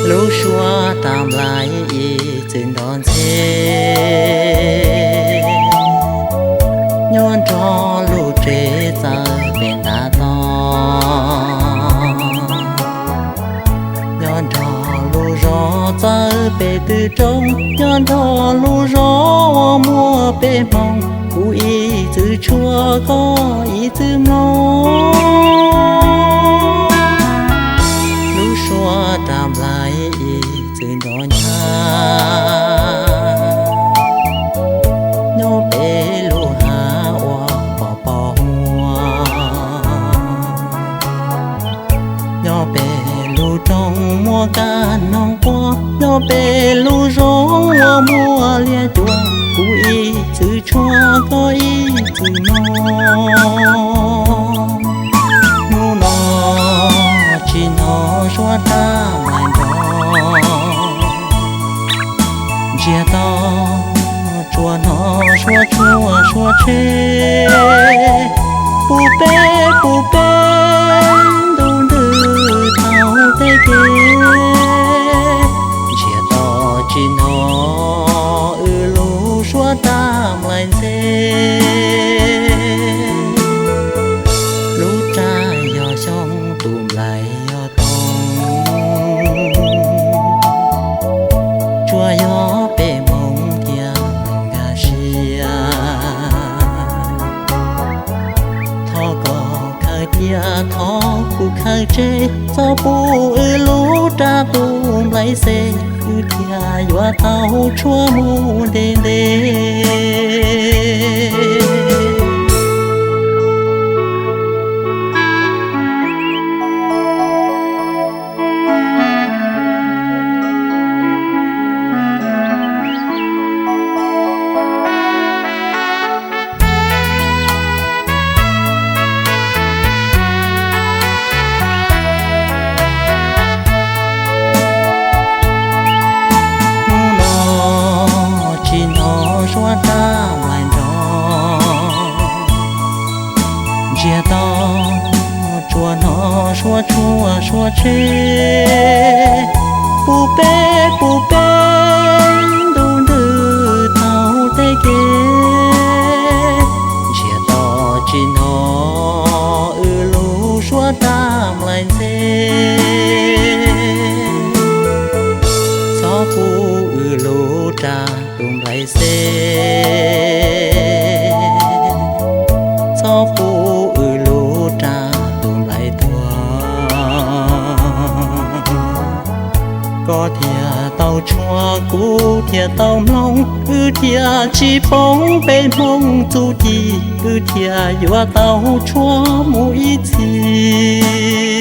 Lub suab tag nplaim ib txwm nrov ntxhe, nyob nrog lub tsev txawv pem ntav toj, nyob nrog lub zos txawv pem tw roob, nyob nrog lub zos uas muaj peb hmoov, kuv ib txwm tshuav koj ib txwm mloog. Lub suab tag nplaim ib txwm nrov ntshai, nyob pem lub hav uas pos pos huab, nyob pem lub roob muaj kab noog quaj, nyob pem lub zos uas muaj liab cuam, kuv ib txwm tshuav koj ib txwm mloog. Hnub no tsis hnov suab tab nplaim nrov, ntsiag to tsuas hnov suab tshuaj suab tsheb, puv peb puv peb ntuj ntws thaum tej kev, ntsiag to tsis hnov wb lub suab tab nplaim ntxhe. Lub raj yog xyoob, tus nplaim yog tooj, tsuas yog peb hmoov thiaj nkag siab. Thov koj khaws thiab thov kuv khaws tseg, txhob pub wb lub raj tus nplaim xes, wb thiaj yuav tau tshuav mus ntev ntev. Hnub no tsis hnov suab tab nplaim nrov, ntsiag to tsuas hnov suab tshuaj suab tsheb, puv peb puv peb ntuj ntws thaum tej kev, ntsiag to tsis hnov wb lub suab tab nplaim ntxhe. Txhob pub wb lub raj tus nplaim xes, txhob pub wb lub raj tus nplaim tuag. Koj thiaj tau tshuav kuv thiaj tau mloog, wb thiaj tsis poob peb hmoov txuj ci, wb thiaj yuav tau tshuav mus ib txhis.